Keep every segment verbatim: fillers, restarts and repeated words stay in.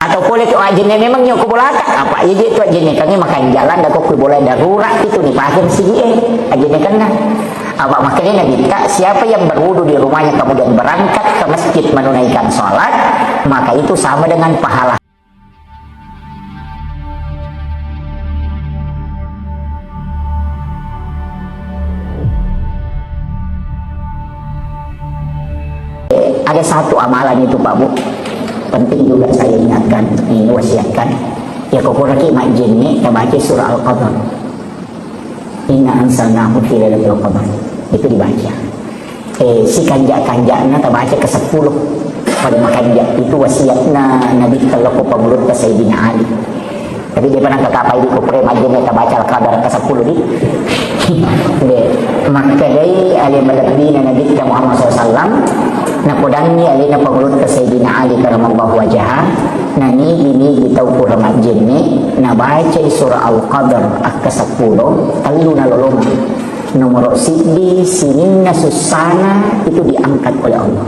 Atau pole tu ajenne memang nyoko bolata, apa iya je tu ajenne kange makan jalan dah kok bola darurat itu ni pakai sigi eh ajenne kena. Apa makanya Nabi tak, siapa yang berwudu di rumahnya kemudian berangkat ke masjid menunaikan sholat, maka itu sama dengan pahala. Ada satu amalan itu, Pak Bu, penting juga saya ingatkan, ini wasiatkan. Ya, kokoraki majjenne, kita baca surah Al-Qadar. Inna anzalnahu fi lailatul qadar. Itu dibaca. Eh, si kanjak-kanjakna tabaca ke sepuluh. Paling makanjak. Itu wasiatna Nabi teloko pangulutta Sayyidina Ali. Tapi dia pernah kakapai di kupre majjenne tabaca Al-Qadar ke sepuluh di. Dia makkedai ale malebbina Nabi Muhammad sallallahu alaihi wasallam. Napodangi alena pangulutta Sayyidina Ali karamallahu wajhah. Nanigi-nigi tau pura majjenne, nabacai surah Al-Qadar akka seppulo, tellu nalolongeng. Nomoro siddi, sininna sussana itu diangkat oleh Allah.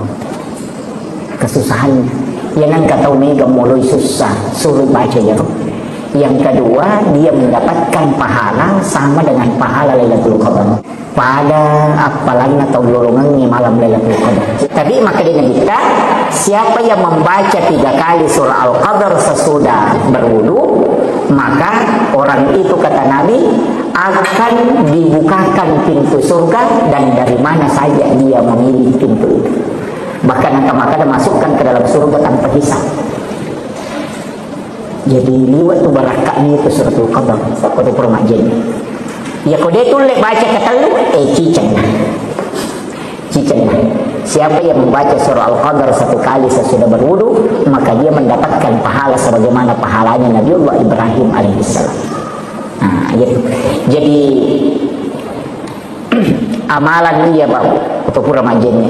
Kesusahannya. Ya nangka tau mega moloi susah, suruh baca ya. Yang kedua, dia mendapatkan pahala sama dengan pahala Lailatul Qadar. Pada appalanna tau lolongengngi malam Lailatul Qadar. Tapi makkedai Nabitta, siapa yang membaca tiga kali surah Al-Qadar sesudah berwudu, maka orang itu, kata Nabi, akan dibukakan pintu surga dan dari mana saja dia memilih pintu itu. Bahkan engka makkeda masukkan ke dalam surga tanpa hisab. Jadi liwat tu barakka'na itu Suratul Qadar, sapa tu pura majjenne. Iya ko de tulle baca ketellu, eh, cicenna. Cicenna. Siapa yang membaca surah Al-Qadar satu kali sesudah berwudu, maka dia mendapatkan pahala sebagaimana pahalanya Nabiullah Ibrahim alaihissalam. Nah, jadi, jadi amalan iya, Pak, atau pura majjenne.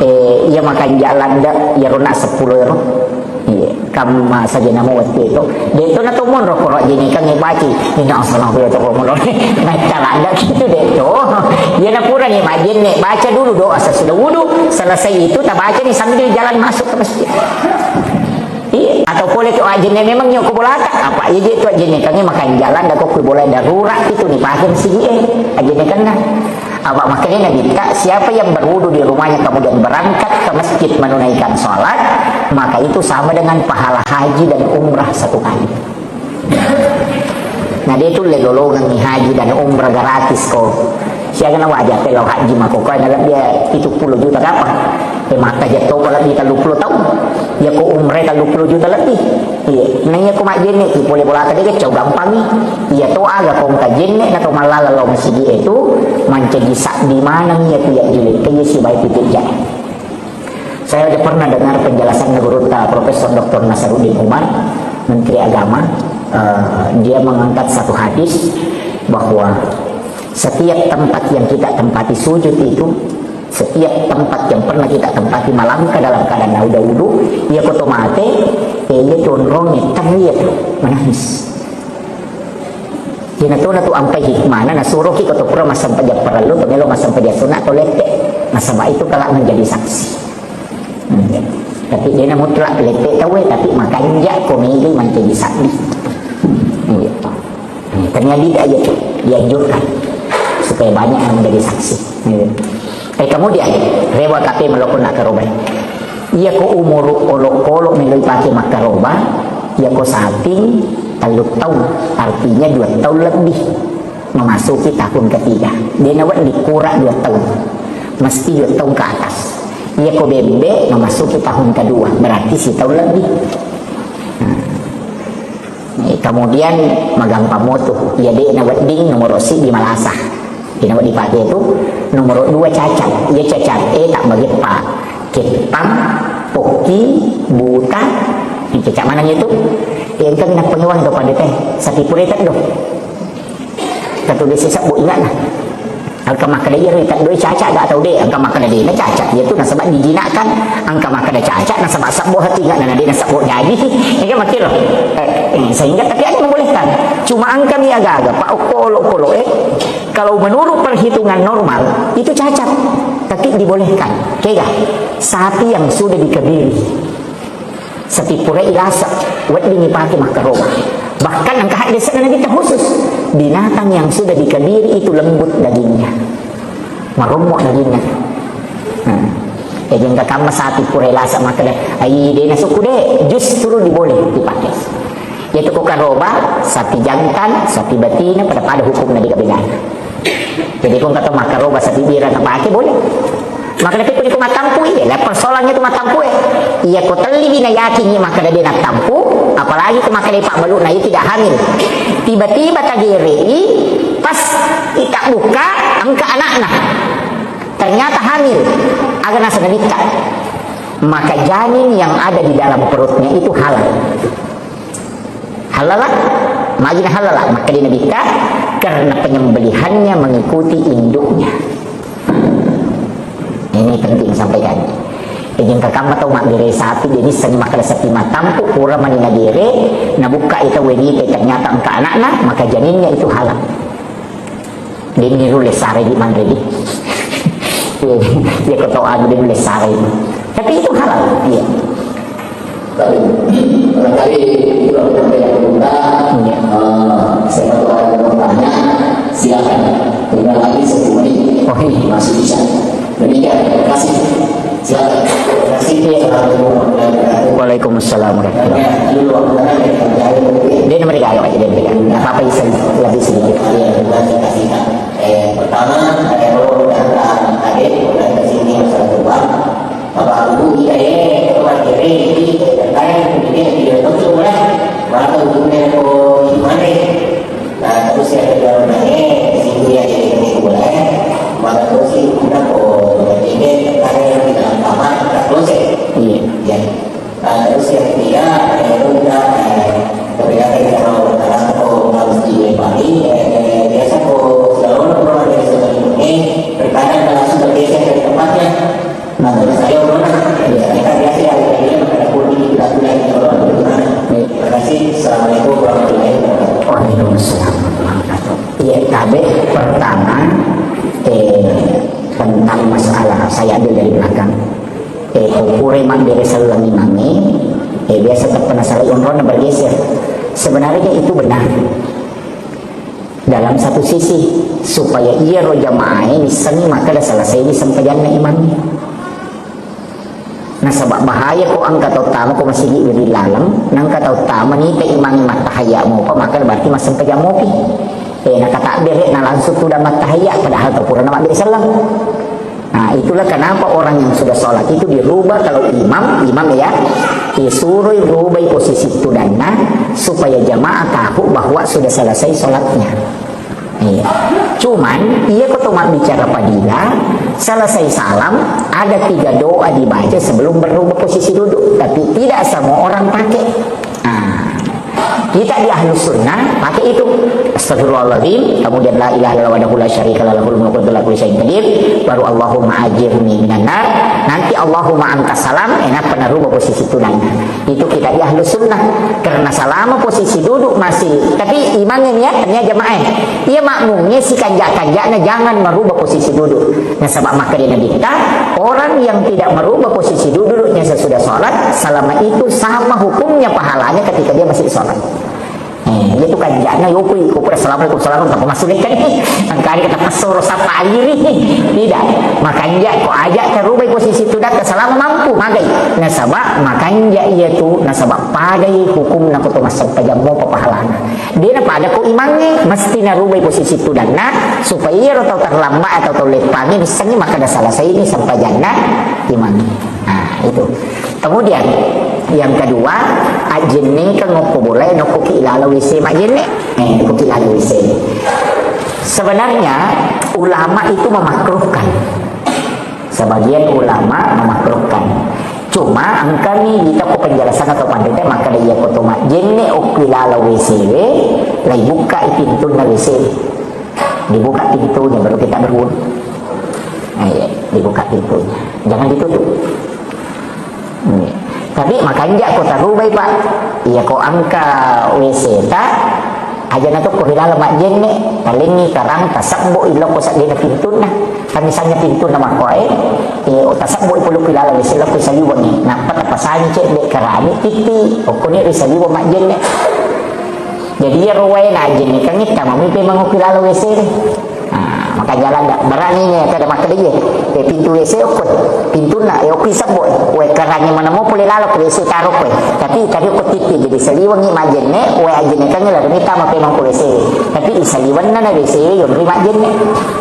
Eh, iya makan jalan dah, iya rona sepuluh euro. Iya, kamma saja namu waktu itu. Dia itu na tu monro koro jini kan ngebaci. Ini asal aku ya toko monro. Nah, cara anda gitu deh tu. Iya na pura nih majjenne. Baca dulu doa sesudah wudu. Selesai itu, tak baca nih sambil jalan masuk ke masjid. Iya. Atau pole tu ajenne memang nyoko bolata. Apa iya je tu ajenne kange makan jalan dah kok bola darurat itu nih pakai sigi eh. Ajenne kena. Apa makanya Nabi tak, siapa yang berwudu di rumahnya kemudian berangkat ke masjid menunaikan sholat, maka itu sama dengan pahala haji dan umrah satu kali. Nah, dia itu lolongan nih haji dan umrah gratis kok. Siaga na wajah kalau haji mako kau ada lebih itu puluh juta apa? Eh, mata jatuh kalau di tellu puluh tahun. Ya ko umrah tellu puluh juta lebih. Iya, nah iya ko majjenne ki pole bolata de kecau gampang ni. Iya to aga ko engka jenne na to mallala lao masigi itu mancaji sabbi maneng iya tu ya jile. Iya si baik itu ja. Saya ada pernah dengar penjelasan gurutta Profesor Doktor Nasaruddin Umar, Menteri Agama. Eh, dia mengangkat satu hadis bahwa setiap tempat yang kita tempati sujud itu, setiap tempat yang pernah kita tempati, melangkah dalam keadaan udah wudu, iya ko to mate, eh, iya tu onrong, eh, terri iya tu, menangis. Jadi na tu, na tu ampai hikmahna, nasuroki ko to pura massempajang parellu, to melo massempajang sunat, to leppe. Nasaba itu kelak menjadi saksi. Hmm. Tapi dia na mutlak leppe tau, eh, tapi makanja ko mega mancaji sabbi. Iya. Hmm, ternyata tidak aja tu dianjurkan supaya banyak yang menjadi saksi. Iya. Eh, kemudian, rewa kape meloko nak karobai. Iya ko umuru olok-olok meloi pake makkaroba, iya ko saping tellu taung, artinya dua tahun lebih memasuki tahun ketiga. Dia na wedding kurang dua tahun, mesti dua tahun ke atas. Iya ko bembe memasuki tahun kedua, berarti si tahun lebih. Hmm. Eh, kemudian magampang motu, iya de na wedding nomoro siddi malasa. Iya na wedding pake itu nomoro dua cacat. Iya cacat, eh, tak bagi pa. Keppang, pokki, buta. Ini cacat mana itu? Eh, engka minang pengewang itu pada teh. Sati pure tak do. Satu desa sebut ingat lah. Engka makkeda iyaro ita doi cacat ga tau de, engka makkeda de na cacat. Iya tu nasaba dijinakkan, engka makkeda cacat nasaba sebbo hati ingat na de na sebbo jadi. Iya makkiro. Eh, eh, sehingga tapi ada membolehkan. Cuma engka mi aga-aga, Pak, okko olok-olok, eh, kalau menurut perhitungan normal itu cacat. Tapi dibolehkan. Kega, sapi yang sudah dikebiri. Sapi pura ilasa, wedding ipake makkaroba. Bahkan engka haddese'na Nabitta khusus, binatang yang sudah dikebiri itu lembut dagingnya. Marommo dagingna. Hmm. Jadi engka kamma sapi pura ilasa makkeda, "Ai, de nasukku de," justru diboleh dipake. Yaitu ko karoba, sapi jantan, sapi betina, pada-pada hukumna, de gaga bedana. Jadi ko engka to makkaroba sapi bira napake, boleh. Makkeda, "Pekko ko mattampu, iya, la persoalannya tu mattampu e. Iya ko telliwi nayakingi makkeda de nattampu, apalagi ko makkeda pabbalu na iya tidak hamil. Tiba-tiba tagerei, pas ita buka, engka anakna. Ternyata hamil, aga naseng Nabitta. Maka janin yang ada di dalam perutnya itu halal." Halala, magina halala, makkeda Nabitta, karena penyembelihannya mengikuti induknya. Ini penting sampaikan. Jadi engka kamma tau mabbere sapi, jadi seni makkeda sapi mattampu, pura mani nagere, nabukka ita wenita, ternyata engka anakna, maka janinnya itu halal. Denni rulle sare di manre di. Iya, iya, ko tau anu, denni rulle sare. Tapi itu halal, iya. Tapi, barangkali itu yang kita minta, iya, eh, siapa tahu ada yang mau tanya, silakan. Tinggal lagi sepuluh menit. Oh, iya. Masih bisa. Demikian, terima kasih. Silakan. Terima kasih. Iya. Assalamualaikum warahmatullahi wabarakatuh. Waalaikumsalam warahmatullahi wabarakatuh. Dia nomor tiga, Pak. Dia nomor tiga. Nggak apa-apa, bisa lebih sedikit. Iya, terima kasih. Eh, pertama, eh, kalau udah ada adik, udah ada sini masalah uang, Bapak Ibu, iya, eh, kalau ada, eh, ini, eh, terkait, ini, eh, dia tuh, boleh. Maka hukumnya, oh, gimana? Nah, terus yang kedua, nah, eh, situ ya, jadi ini boleh. Maka terus sih, kita kok, jadi, eh, terkait yang di dalam kamar, kita close. Iya. Ya. Ah, terus yang ketiga, eh, itu kita, eh, ketika kita mau berangkat ke masjid pagi, eh, eh, biasa kok selalu orang dari sebelumnya, terkadang langsung bergeser dari tempatnya. Nah, terus saya orang, ya, kita biasa ya, kita makan pun di kita tuh lagi orang bagaimana. Terima kasih. Assalamualaikum warahmatullahi wabarakatuh. Waalaikumsalam warahmatullahi wabarakatuh. Iya, tabe pertama, eh, tentang masalah, saya ambil dari belakang. Eh, ko pura mabbere selleng imangnge, eh, biasa teppa nasalai onronna bergeser. Sebenarnya itu benar. Dalam satu sisi, supaya iyaro jamaae missengngi makkeda selesai di sempajanna imangnge. Nasaba bahaya ko engka tau tama ko masigi ri laleng, nengka tau tama nita imangnge mattahayya mopa, maka berarti massempajang mopi. Eh, nakatabbere na langsung tudang mattahayya, padahal tau purana mabbere selleng. Nah, itulah kenapa orang yang sudah sholat itu dirubah kalau imam, imam ya, disuruh rubah posisi tudanna supaya jamaah tahu bahwa sudah selesai sholatnya. Iya. Cuman, iya ko to mabbicara fadilah, selesai salam, ada tiga doa dibaca sebelum berubah posisi duduk. Tapi tidak semua orang pakai. Nah, kita di Ahlus Sunnah pakai itu. Astagfirullahaladzim, kemudian la ilaha illallah wahdahu la syarika lah, lahul mulku wa lahul hamdu ala kulli syai'in qadir, baru Allahumma ajirni minan nar, nanti Allahumma anta salam, enak pernah rubah posisi tudanna. Itu kita di Ahlus Sunnah. Karena selama posisi duduk masih, tapi imamnya niat, niat jamaah. Iya makmumnya si kanjak-kanjaknya jangan merubah posisi duduk. Nasaba makkeda Nabitta, orang yang tidak merubah posisi duduknya sesudah sholat, selama itu sama hukumnya pahalanya ketika dia masih sholat. Eh, itu kanjakna, yopui, ko pura assalamualaikum, salam, tanpa masuk kan. Engkari kata pesoro sapa aliri. Tidak. Makanja ko aja karubai posisi tudanna selama mampu, magai. Nasaba makanja iya tu, nasaba padai hukumna ko to massempajang mopa pahalana. Dena pada ko imangnge, mesti narubai posisi tudanna, supaya iyaro tau terlambat atau tau leppangnge, missengngi makkeda selesai ini sempajanna imangnge. Nah, itu. Kemudian, yang kedua, ajjennekeng okko bolae nokkoki ilala W C majjenne. Eh, nokkoki ilala W C. Sebenarnya, ulama itu memakruhkan. Sebagian ulama memakruhkan. Cuma, engkami di toko penjelasan atau pandita, maka da iya koto majjenne okko ilala W C we, lai buka pintunna W C. Dibuka pintunya, baru kita berwudu. Nah, iya, dibuka pintunya. Jangan ditutup. Iya. Tapi makanja ko tarubai, Pak. Iya, ko engka W C ta, aja na to ko ri laleng majjenne, talengngi karang, tasebbo ilokko seddena pintunna. Misalnya pintunna makkoe, eh, tasebbu i pole ki laleng W C, lokko saliwengngi. Nappa tapasangi cedde kerani, titti, okkoni ri saliweng majjenne. Jadi iyaro wae najjennekangngi tamamui pemeng okki laleng W C de. Nah, maka jalan dak berani ne kada makkeda iye. Eh, pintu W C okko. Pintunna, eh, okki sebbu, eh. Wae kerangnge maneng mo pole laleng ko W C taro ko, eh. Tapi tadi okko titti, jadi saliwengngi majjenne, wae ajjennekangngi lari mitama pemeng ko W C. Tapi isaliwenna na W C yonri majjenne.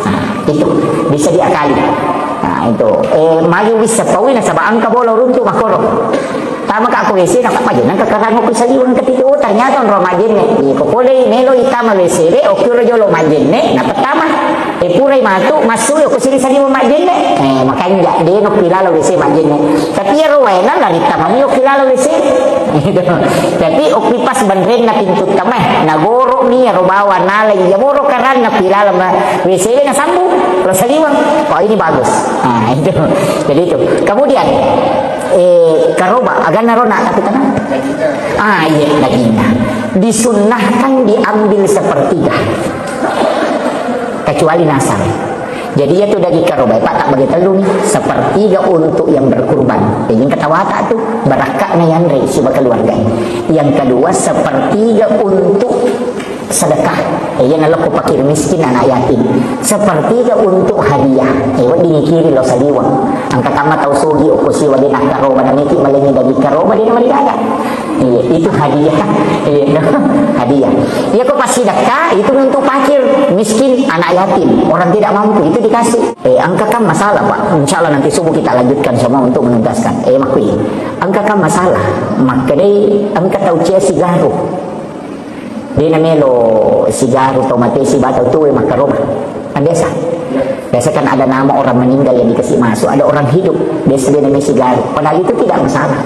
Nah, itu bisa diakali. Nah, itu. Eh, magi wisseng paui nasaba engka bola runtu makkoro. Tama ka ko W C, na majjenne engka kerang okki saliweng ketika, oh, ternyata onro majjenne. Iya, ko pole melo itama W C de, okki ro jolo majjenne, na pertama. Eh, purai matu, masui okko siri saliweng majjenne. Eh, makanja, de nokki laleng W C majjenne. Tapi iyaro waena lari tamamui okki laleng W C. Gitu. Tapi okki pas benrenna pintu tamae, nagoromi iyaro bawang nalai iya moro keranna pi laleng W C de nasambung, lo saliweng. Oh, ini bagus. Nah, itu. Jadi itu. Kemudian, eh, karoba, aganna ro na, tapi tenang. Ah, iya, dagingna. Disunnahkan diambil sepertiga. Kecuali nasang. Jadi, iyatu daging karobae, Pak, tak bagi tellu nih. Sepertiga untuk yang berkurban. Jadi, engka tawata tu, barakka'na yanre siba keluarga. Yang kedua, sepertiga untuk sedekah. Eh, iya nalokko fakir miskin, anak yatim. Sepertiga untuk hadiah. Eh, wedding ikiri lo saliweng. Engka kamma tau sogi okko siwa de nakkaroba, nameki malengi daging karoba, de namarigaga. Iya, itu hadiah. Iya, hadiah. Iya, kok pasti sedekah itu untuk fakir, miskin, anak yatim, orang tidak mampu, itu dikasih. Eh, engka kan masalah, Pak. Insya Allah nanti subuh kita lanjutkan semua untuk menuntaskan. Eh, makui. Engka kan masalah. Makkedai, engka tau cia sigaru. De namelo sigaru tau mate siba tau tuwe makkaroba. Kan biasa. Biasa kan ada nama orang meninggal yang dikasih masuk, ada orang hidup. Biasa de namelo sigaru. Padahal itu tidak masalah.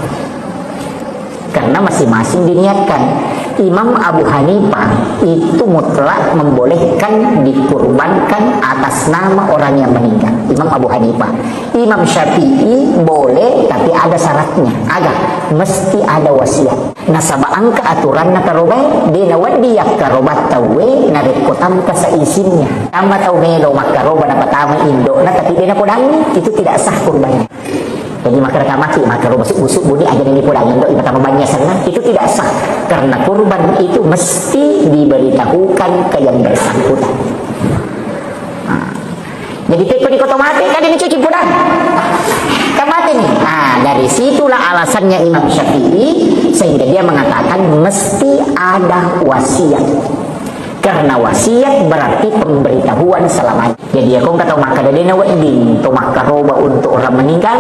Karena masing-masing diniatkan. Imam Abu Hanifah itu mutlak membolehkan dikurbankan atas nama orang yang meninggal. Imam Abu Hanifah. Imam Syafi'i boleh, tapi ada syaratnya. Aga, mesti ada wasiat. Nasaba engka aturanna karobae, de nawedding yakkaroba tauwe narekko tanpa seizinnya. Tama tau melo makkaroba napatama indo'na, tapi de napodangi, itu tidak sah kurbannya. Jadi, makkeda maki, makkaroba subbu-subbu ni aja ni podang indo, ipatama bannya senna, itu tidak sah. Karena kurban itu mesti diberitahukan ke yang bersangkutan. Nah, jadi, teppa di kota mate, kan ini cuci podang. Kan mate nih. Nah, dari situlah alasannya Imam Syafi'i, sehingga dia mengatakan mesti ada wasiat. Karena wasiat berarti pemberitahuan selamanya. Jadi, ya, kong kata makkeda de nawedding to makkaroba untuk orang meninggal,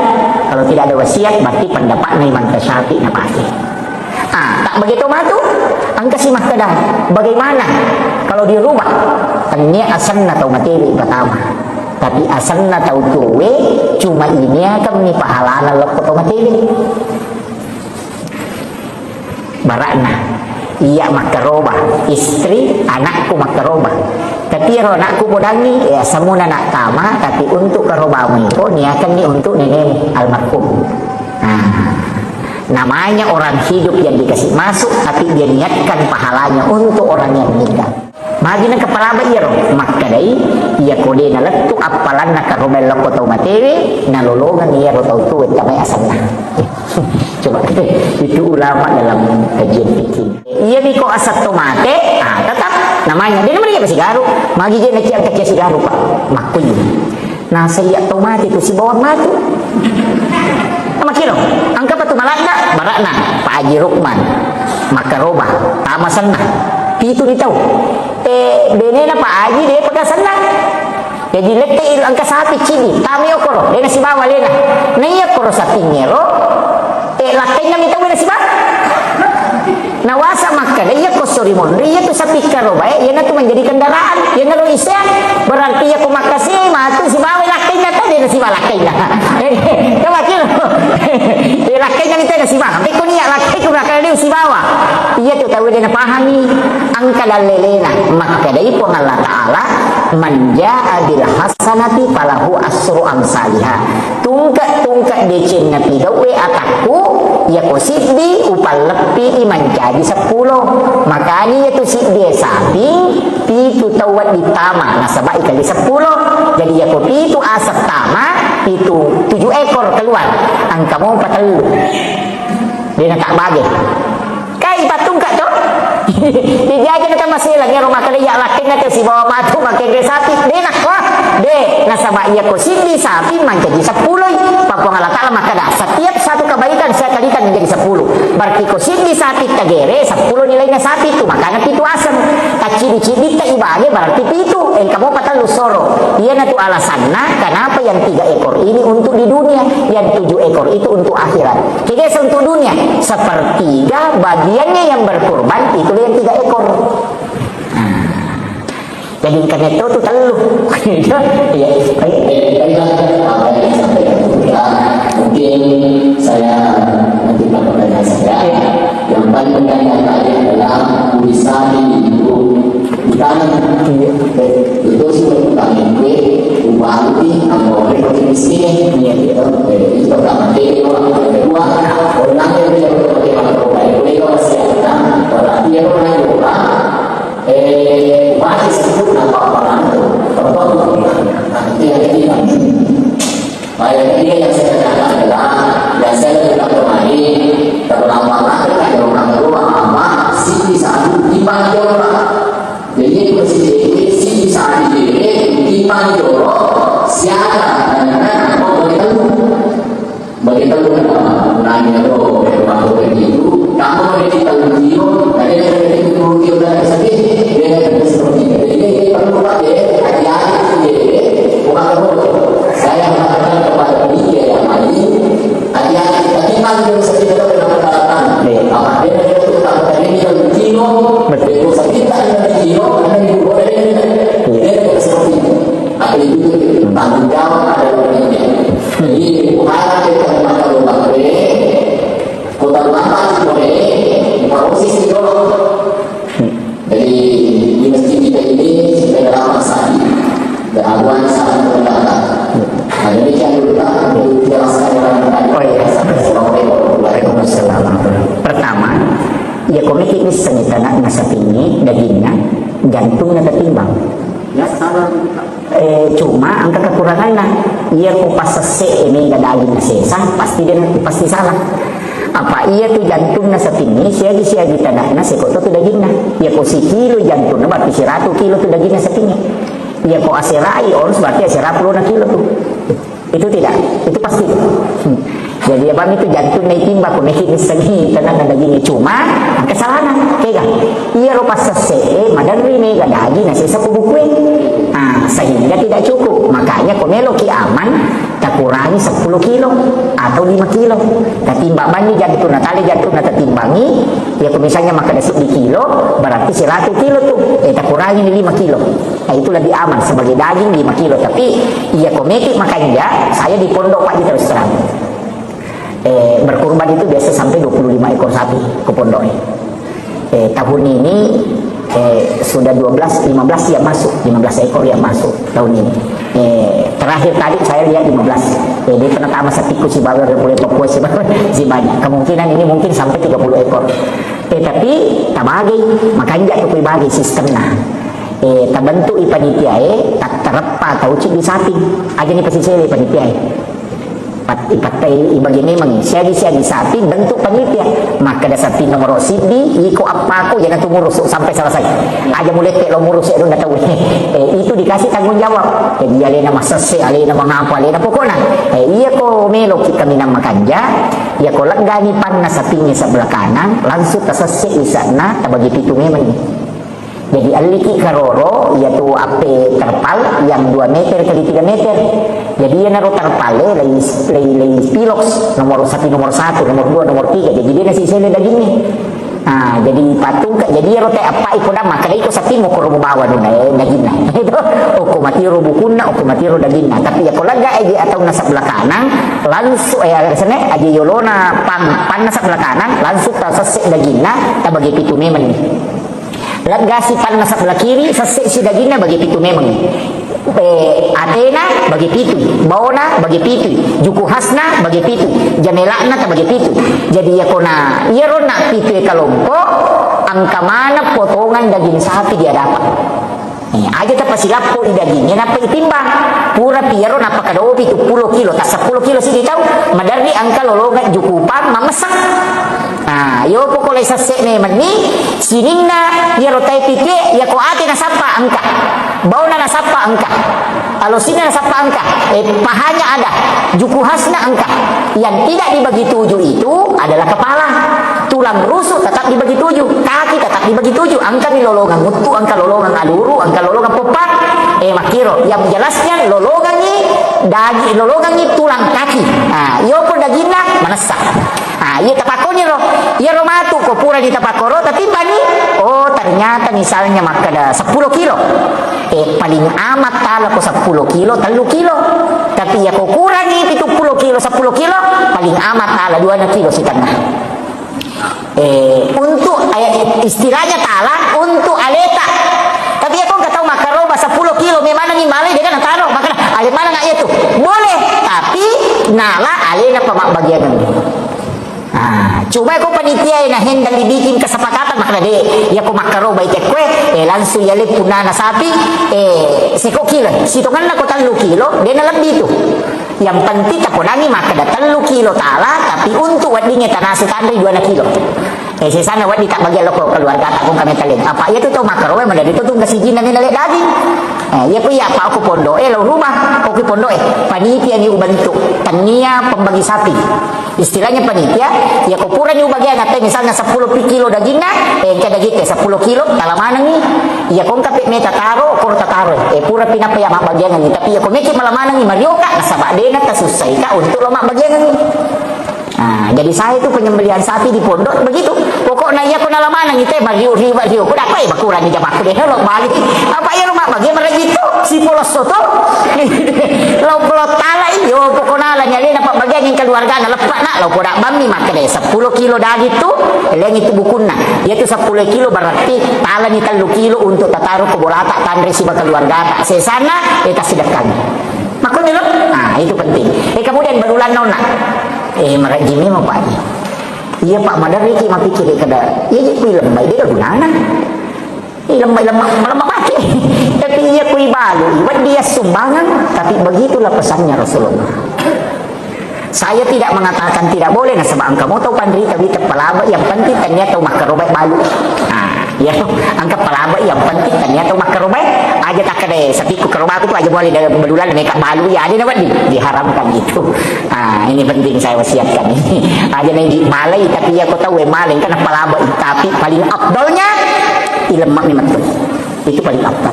kalau tidak ada wasiat, berarti pendapatnya Imam Syafi'i napake. Ah, tak begitu matu, engka si makkeda, bagaimana kalau dirubah? Tennia asenna tau matewe pertama. Tapi asenna tau tuwe, cuma ini akan mi pahalana lokko tau matewe. Barakna, iya makkaroba, istri, anakku makkaroba. Tapi ero anakku bodangi, ya semuna nak tama, tapi untuk karobamu itu niakan ni untuk nenekmu almarhum. Nah, namanya orang hidup yang dikasih masuk, tapi dia niatkan pahalanya untuk orang yang meninggal. Magi nengka palaba iyaro, makkedai, iya ko de nalettu appalanna karoba lokko tau matewe, nalolongeng iyaro tau tuwe tamai asenna. Coba, itu ulama dalam kajian fikih. Iya mi ko aseng to mate, ah, tetap namanya. De namariga sigaru, magi je nakiang kakia sigaru, Pak. Makkuyu. Nasaiya tau mate tu sibawa matu. Namakiro, engka pa tu maladda, barakna, Pak Haji Rukman, makkaroba, tama senna, pitu ni tau. Eh, benena Pak Haji, de paka senna. Jadi lette il engka sapi cidi, tami okoro, de nasibawa lena. Na iya koro sapingero, eh, lakkainna mi tau nasibawa. Nawasa makkeda, iya ko sori monri, iya tu sapi karobae, iya natu menjadi kendaraan, iya naro isea. Berarti iya ko makkasi, matu sibawa lakkainna tadi na sibawa lakkainna. Coba kira. Eh, lakkainna ni tadi sibawa. Tapi ko niat lakkai ko makkeda dia sibawa. Iya tu tau dia napahami. Engka dallelena. Makkedai Puang Allah Ta'ala, "Man jaa bil hasanati falahu asru amsaliha." Tungke-tungke decenna pigauwe atakku, iyako siddi upalleppi i mancaji seppulo. Makani iyatu siddi e sapi, pitu tau wedding tama, nasaba ikali seppulo. Jadi Iyako pitu aseng tama, pitu, tujuh ekor keluar. Engka mopa tellu. De' natabbage. Kai pattungka to? Jadi aja na tama selang, iyaro makkeda iya lakkenna te sibawa matu makkenre sapi. De' nakko. De', nasaba iyako siddi sapi mancaji seppuloi. Puang Allah Ta'ala makkeda, setiap satu kebaikan saya kalikan menjadi sepuluh. Berarti ko siddi sapi tagere, seppulo nilaina sapi tu, makanya pitu aseng. Taccidi-ciditta ibage berarti pitu, engka mopa tellu soro. Iyanatu alasanna kenapa yang tiga ekor ini untuk di dunia, yang tujuh ekor itu untuk akhirat. Kegesa untuk dunia, sepertiga bagiannya yang berkurban itu yang tiga ekor. Nah. Jadi engka netto tu tellu. Iya. Eh, tadi kan apa yang disampaikan Buya, mungkin saya nanti pertanyaan saya. Iya. Yang paling bertanya tadi adalah tulisan itu di tangan. Iya. Eh, itu sih bertanya gue, ubangi, amore, pakai miskin. Iya. Gitu. Eh, itu pertama. Jadi, yang kedua, orang yang tidak pakai makro, baik, boleh kau siapkan, berarti ya, orang yang orang, Eh, mari sebut nama orang itu. Contoh, nah, itu yang ketiga. Nah, yang ketiga yang saya tanyakan adalah, yang saya lebih kemarin, kalau nama orang itu kan orang rumah, apa, sini satu, timbang joro. Jadi, itu sini satu, timbang joro, siapa, karena, mau boleh tahu. Bagi tellu, nanya lo, waktu itu, kamu ada di tellu kilo, ada yang ada di sepuluh kilo dan sedih, dia ada di sepuluh kilo. Jadi, ini perlu pakai, hati-hati, ya, bukan kamu. Saya mengatakan kepada media yang lain, hati-hati, tadi kan dia sedih, ada yang mengatakan, iya, apa dia ada di tellu kilo, betul, dia sedih, tak ada di kilo, ada di dua, ada di, iya, dia ada seperti itu. Apa itu? Tanggung jawab pada dirinya. Jadi, bukan kita memakai lubang kue, kota lubang pasti boleh, proses itu. Jadi, di masjid kita ini supaya dapat sakit. Dan awan sakit berkata. Nah, demikian dulu, Pak, untuk jelaskan orang tadi. Oh, iya. Assalamualaikum warahmatullahi wabarakatuh. Pertama, iya, komiti bisa tanakna sapingnge, dagingna, jantungna tatimbang. Ya, salah. Eh, cuma engka kekuranganna. Iya ko passesse e mega daging sesa, pasti dia, pasti salah. Apa iya tu jantungna sapingnge, siagi-siagi tanakna, sekotto tu daginna. Iya ko sikilo jantungna, berarti siratu kilo tu daginna sapingnge. Iya ko aserai ons, berarti asera pulona kilo tu. Itu tidak, itu pasti. Hmm. Jadi, apa itu jantung naik timba, ko naik ini segi, karena ada dagingnya. Cuma, kesalahan, kega. Iya, rupa sese, eh, maderri mega daging, nasi sapu bukue. Ah, sehingga tidak cukup. Makanya, ko meloki aman, takurangi sepuluh kilo atau lima kilo. Tatimbang banni jantung, natali jantung, natimbangi, ya, ko misalnya makan nasi di kilo, berarti seratus kilo tuh. Eh, takurangi nih lima kilo. Nah, itu lebih aman sebagai daging lima kilo. Tapi, iya, ko meki makanja, saya di pondok, Pak, terus terang. Eh, berkurban itu biasa sampai dua puluh lima ekor sapi ke pondok. Eh, tahun ini, eh, sudah dua belas, lima belas yang masuk, lima belas ekor yang masuk tahun ini. Eh, terakhir tadi saya lihat lima belas. Eh, dia pernah tambah satiku si bawel, mulai Papua si bawel, si banyak. Kemungkinan ini mungkin sampai tiga puluh ekor. Eh, tapi tabagi, makanja tu kui bagi sistemna. Eh, tabentuk i panitia e, tattereppa tau ceddi sapi. Aja ni pasisele panitia e. Pat-, ipattai ibagi memang siagi-siagi sapi bentuk panitia. Makkeda sapi nomor siddi, iko appako, jana tu murusu sampai selesai. Aja mulette lo murusu e, donna tau. Eh, itu dikasih tanggung jawab. Jadi alena masesse, alena mangapa, alena pokokna. Eh, iya ko melo ki kaminang makanja, iya ko leggani panna sapingnge sebelah kanan, langsung tasesse isakna, tabagi pitu memang. Jadi, elliki karoro, iyatu appe terpal yang dua meter kali tiga meter. Jadi, iyanaro terpal e, lei, lei, lei piloks, nomor sapi nomor satu, nomor dua, nomor tiga. Jadi, dia nasi sele dagingnya. Nah, jadi patungka, jadi iyaro te appai kodang makkeda iko sapi mo koro mubawa nuna, eh, dagingna. Itu, okko matiro bukunna, okko matiro dagingna. Tapi iya ko lega aja atau nasab belakanang, langsung, eh, aja yolona pan, pan nasab belakanang, langsung tasesse dagingna, tabagi pitu memang. Leggasi panna sebelah kiri, sesse si dagingna bagi pitu memang. Eh, atena bagi pitu, baona bagi pitu, juku khasna bagi pitu, jamelakna ta bagi pitu. Jadi, iya kona, iya ronna pitu e kalompo, angka mana potongan daging sapi dia dapat. Eh, aja tapasilappo i dagingnya, nappa itimbang. Pura piyaro nappa kadopi tu pulo kilo, ta seppulo kilo sidi tau, maderri engka lolongeng jukupang mammesseng. Nah, yo pokok lai sesse memenni, sininna yaro tai pitie, yako ate nasappa engka. Bauna nasappa engka. Alosinna nasappa engka. Eh, pahanya ada. Juku khasna engka. Yang tidak dibagi tujuh itu adalah kepala. Tulang rusuk tetap dibagi tujuh. Kaki tetap dibagi tujuh. Engka ni lolongan muttu, engka lolongan aluru, engka lolongan poppa. Eh, makkiro. Yang jelasnya lolongan ni daging, lolongan ni tulang kaki. Nah, iyo pun dagingna manessa. Ah, iya tapakkoni ro. Iya ro matu ko purani tapakkoro, tatimbani. Oh, ternyata misalnya makkeda seppulo kilo. Eh, paling amat tala ko seppulo kilo, tellu kilo. Tapi iya ko kurangi pitu pulo kilo, seppulo kilo, paling amat tala dua kilo setengah. Eh, untuk, eh, istilahnya tala untuk aleta. Tapi iya ko engka tau makkaroba seppulo kilo, memang ni malai dia kan taro, makanya ale mana nggak itu? Boleh, tapi nala alena pemabbagian. Ah, cuma ko panitia e na hendak dibikin kesepakatan, makna de, iya ko makkaroba i tekkue, eh, langsung yale punana sapi, eh, seko kilo, sitongenna ko tellu kilo, de na lebbi tu. Yang penting taponangi makkeda tellu kilo tala, tapi untuk weddingnge tanasu tanre dua kilo. Eh, sesana wedding tabbagiang loko keluarga ta ko kami taleng. Apa iya tu tau makkaroba, madari tu tungga sijinna ni nale daging. Eh, iya ko iya apa ko pondo, eh, lau rumah, ko ki pondo, eh, panitia ni ubentuk, tania pembagi sapi. Istilahnya panitia, iya ko purani ubagiang atte, misalnya seppulo pi kilo dagingna, eh, engka daging te seppulo kilo, tala manengi. Iya ko engka pe meta taro, koro tataro. Eh, pura pi nappa iya mabbagiangengi. Tapi iya ko meki mala manengi, marioka, nasaba dena tasussaika untuk lo mabbagiangengi. Nah, jadi saya itu penyembelihan sapi di pondok begitu. Pokoknya iya ko nala manengi te, mariu, riu, riu. Ko dapat, eh, bakurani jamakku de, lo bali. Apa iya lo mabbagiang maraji tu? Si polosso to. Lau polo tala iyo, pokona la nyalena pabbagiang yang keluarga na leppa na, lau poda bammi makkeda seppulo kilo daging tu, leng itu bukunna. Iya tu seppulo kilo berarti tala ni tellu kilo untuk tataro ko bolata tanre siba keluarga ta. Sesana, eh, tasidekkan. Makanya lo, ah, itu penting. Eh, kemudian balulanna onna. Eh, marajimi mau Pak. Iya Pak, maderri ki mapikir kada. Iya, iya, kuwi lembai dia gunana. Ih, lemma-, lemma-, lemma mati. Tapi iya kui balu, iwat dia sumbangan, tapi begitulah pesannya Rasulullah. Saya tidak mengatakan tidak boleh, nasaba engka mo tau panrita wita palaba, yang penting tania tau makkarobai balu. Nah, iya, engka palaba, yang penting tania tau makkarobai. Aja takkada sapiku karobaku tu aja boleh dari belulan mereka balu, ya ada na wedding diharamkan itu. Ah, ini penting saya wasiatkan ini. Aja na di malai, tapi iya ko tau malai, engka na palaba, tapi paling afdalnya ilemma memang tu. Itu paling afdal.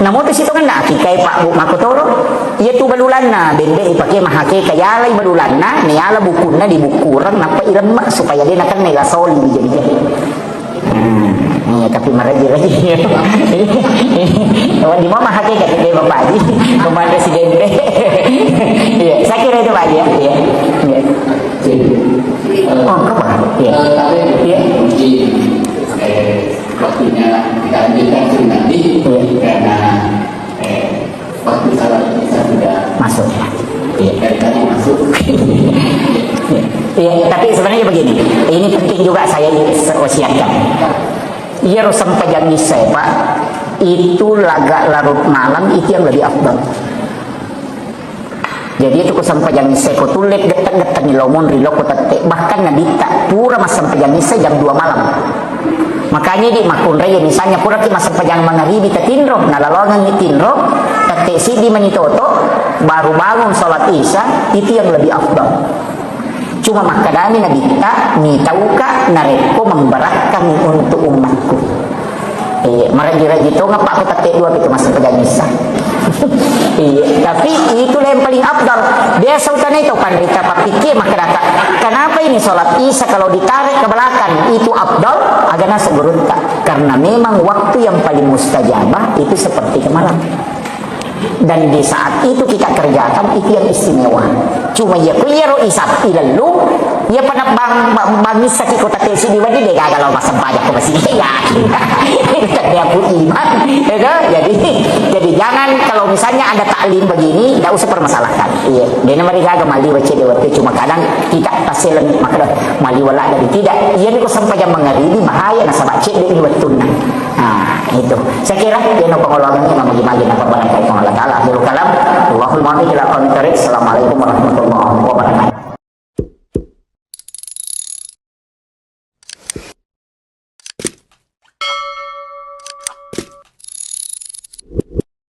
Namo tu sitongenna, akikae Pak Bu makkotoro, iya tu balulanna, bembe ipake mahakeka, yalai balulanna, niala bukunna dibukureng, nappa ilemma supaya de nakenna ila soli jadi-jadi. Hmm, iya, tapi maraji-raji. Wah, di mama hakeka de Bapak Haji, Bapak Presiden de. Iya, saya kira itu Pak Haji ya. Iya. Iya. Oh, apa? Iya. Iya. Waktunya kita lanjutkan nanti karena, eh, waktu salat kita sudah masuk. Iya. Dari tadi masuk. Iya, tapi sebenarnya begini, ini penting juga saya wasiatkan. Iya, ro sempajang isya, Pak, itu laga larut malam itu yang lebih afdal. Jadi itu ko sempajang isya ko tulle getteng-getteng ni lo monri lo ko tette. Bahkan Nabitta pura massempajang isya jam dua malam. Makanya di makkunrai, misalnya pura ki massempajang mangaribi tatinro, nalalongangi tinro, tette siddi mani toto, baru bangun salat isya, itu yang lebih afdal. Cuma makkadani Nabitta, mitauka narekko memberatkan untuk umatku. Iya, maraji-raji tonga Pak, aku tette dua itu masuk ke Ganesa. Iya, tapi itulah yang paling afdal. Biasa utana itu panrita papikir makkadaka, kenapa ini sholat isya kalau ditarik ke belakang itu afdal? Agana segurunta. Karena memang waktu yang paling mustajabah itu seperti kemarin. Dan di saat itu kita kerjakan, itu yang istimewa. Cuma iya ku iyaro isap ilellu, iya pada bang, bang, bang isaki kota tesi di wadi de gagal lo masempajang ko masih yakin. Itu tadi aku iman, ya toh? Jadi, jadi jangan kalau misalnya ada taklim begini, nggak usah permasalahkan. Iya, dia nama gagal mali baca de waktu cuma kadang kita taselen maka mali wala dari tidak. Iya ni ko sempajang mangaribi bahaya nasaba cek de ini waktunna. Nah, Itu. Saya kira dia no pengolongannya nama gimana nak kepada Allah Taala. Akhirul kalam. Allahumma aqim ila aqwamit thariq. Assalamualaikum warahmatullahi wabarakatuh.